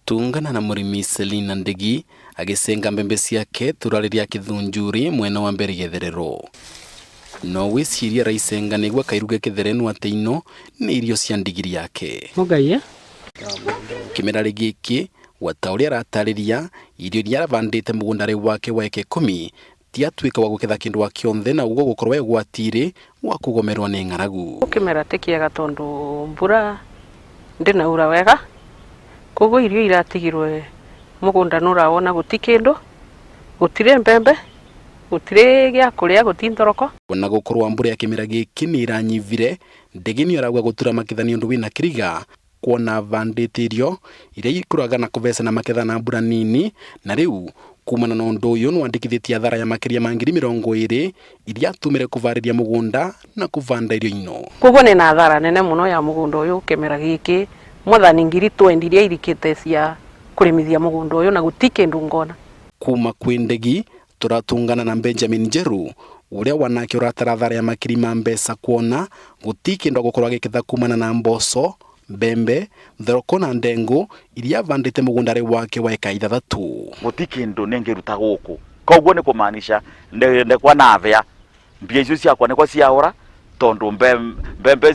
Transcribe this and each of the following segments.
Tũratũngana na mũrĩmi Selina Ndegi agĩcenga mbembe ciake tura rĩrĩa Kithunjuri mwena wa mbere gĩtherero. No wĩcirie araicenga nĩguo akairuge kĩtherenu atĩ ino nĩ irio cia ndigiri yake. Mũgaiye. Kĩmera gĩkĩ gwata ũrĩa aratarĩria irio iria aravandĩte mũgũnda-rĩ wake wa eka ikũmi tiatuĩka wa gũketha kĩndũ wa kĩonthe na ũguo gũkorwo e ũgwati-rĩ wa kũgomerwo nĩ ng'aragu. Kĩmera ti kĩega tondũ mbura ndĩnaura wega, koguo irio iratigirwe mũgũnda nĩũrawona gũti kĩndũ, gũtirĩ mbembe, gũtirĩ gĩa kũrĩa, gũti thoroko. Ona gũkorwo mbura ya kĩmera gĩkĩ nĩ ĩranyivire, Ndegi nĩ arauga gũtura maketha nĩ ũndũ wĩna kĩriga kuona avandĩte irio iria ikũraga na kũveca na maketha na mbura nini, na rĩu kumana na ũndũ ũyũ nĩwandĩkithĩtie athara ya makĩria ma 20,000 iria atumire kũvarĩria mũgũnda na kũvanda irio ino. Koguo nĩ na athara nene mũno ya mũgũnda ũyũ kĩmera gĩkĩ, mwathani 20,000 iria irikĩte cia kũrĩmithia mũgũnda ũyũ na gũti kĩndũ ngona. Kuma kwĩ Ndegi tũratũngana na Benjamin Njeru ũrĩa wanake ũratara thara ya makiri ma mbeca kuona gũti kĩndũ agũkorwo agĩketha kumana na mboco, mbembe, thoroko na ndengũ iria avandĩte mũgũnda-rĩ wake wa eka 6. Gũti kĩndũ nĩngĩruta gũkũ, koguo nĩ kũmaanisha ndekwa na thĩa mbia icio ciakwa nĩkwa ciaũra tondũ mbembe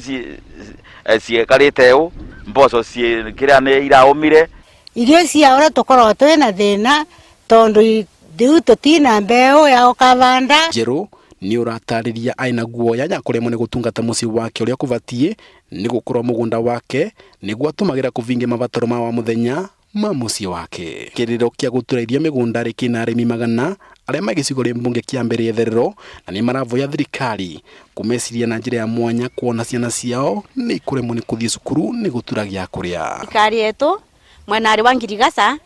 ciĩkarĩte ũũ, mboco kĩrĩa nĩ iraũmire. Irio ciaũra tũkoragwo twĩna thĩna tondũ rĩu tũtina mbeũ ya gũkavanda. Njerũ nĩ ũratarĩria aina guoya ya kũremwo nĩ gũtungata mũciĩ wake ũrĩa kũbatiĩ nĩ gũkorwo mũgũnda wake nĩguo atũmagĩra kũvingia mabataro ma wa mũthenya ma mũciĩ wake. Kĩrĩro kĩa gũtura irio mĩgũnda rĩ kĩna arĩmi magana arĩa me gĩcigo rĩ mbunge kĩa mbere etherero na nĩ maravoya thirikari kũmeciria na njĩra ya mwanya kuona ciana ciao nĩ ikũremwo nĩ kũthiĩ cukuru nĩ gũtura gĩa kũrĩa. Thirikari yetu mwena ari wa ngirigaca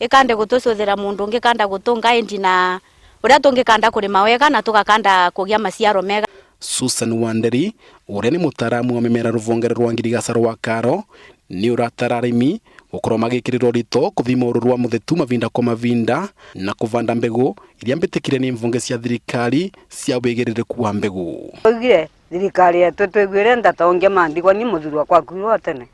ikande gutucuthira mundu ungi kanda gutunga indi na uria tungikanda kurima wega na tugakanda kugia maciaro mega. Susan Wanderi uria ni mutaramu wa mimera ruvongere rwa ngirigaca rwa Karo ni uratara arimi gukorwo magikirirwo urito kuthima ururu wa muthetu mavinda kwa mavinda na kuvanda mbegu iria mbitikire ni mvunge cia thirikari cia wigiririku wa mbegu. Oigire thirikari yetu twiguire ndatongia mandigwa ni muthuri wakwa akuirwo tene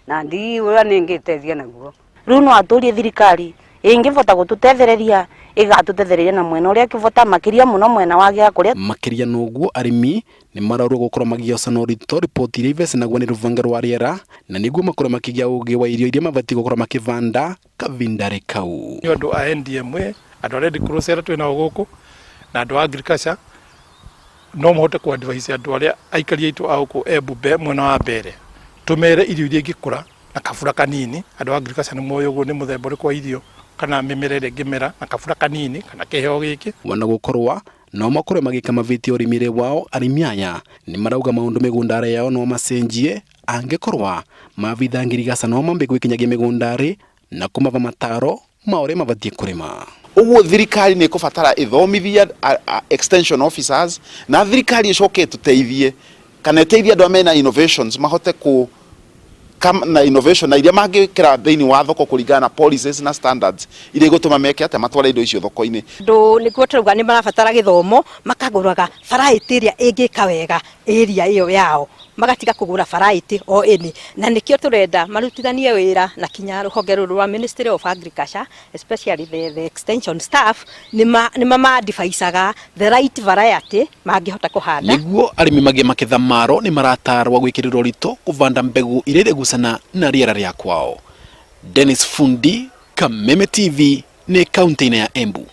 na ndi uria ningitethia naguo. Riu no aturie thirikari ingivota gututethereria igatutethereria na mwena uria kivota makiria muno mwena wa gĩa kuria. Makiria noguo arimi ni maraurwo gukorwo magioca na urito ripoti iria ivecanagwo ni ruvonge rwa riera na niguo makorwo makigia ugi wa irio iria mabatiĩ gukorwo makivanda kavindari kau. Ni andu a NDMA, andu a Red Cross aria twĩ nao gũkũ na andu a agriculture no mahote ku advise andu aria aikari aitũ a gũkũ Embu mwena wa mbere tumere irio iria ingĩkũra na kabura kanini. Andu a agriculture nĩ moĩ ũguo nĩ mũthemba ũrĩkũ wa irio kana mĩmera ĩrĩa ĩngĩmera na kabura kanini kana kĩheo gĩkĩ. Wana gũkorwa no makorwo magĩka mavĩtia ũrĩmi-rĩ wao, arĩmi aya nĩ marauga maũndũ mĩgũnda yao no macenjie angĩkorwa maabithaa ngirigaca no mambe gwĩkinyagia mĩgũnda-rĩ na kũmava mataro ma ũrĩa mabatiĩ kũrĩma. Ũguo thirikari nĩ ĩkũbatara ĩthomithie extension officers na thirikari ĩcoke ĩtũteithie kana ĩteithie andũ arĩa mena innovations mahote ku come na innovation na iria mangĩkĩra thĩinĩ wa thoko kũringana na policies na standards iria igũtũma meke atĩa matware indo icio thoko-inĩ. Andũ nĩguo tũrauga nĩ marabatara gĩthomo, makagũraga variety ĩrĩa ĩngĩka wega area ĩyo yao, magatiga kũgũra variety o ĩni, na nĩkĩo tũrenda marutithanie wĩra na kinya rũhonge rũrũ rwa Ministry of Agriculture, especially the extension staff, nĩ mama-advisaga the right variety mangĩhota kũhanda. Nĩguo arĩmi magĩe maketha maro nĩ maratarwo gwĩkĩrĩrwo ũritũ kũvanda mbegũ iria iregucana na rĩera rĩa kwao. Dennis Fundi, Kameme TV, nĩ kaunti-inĩ ya Embu.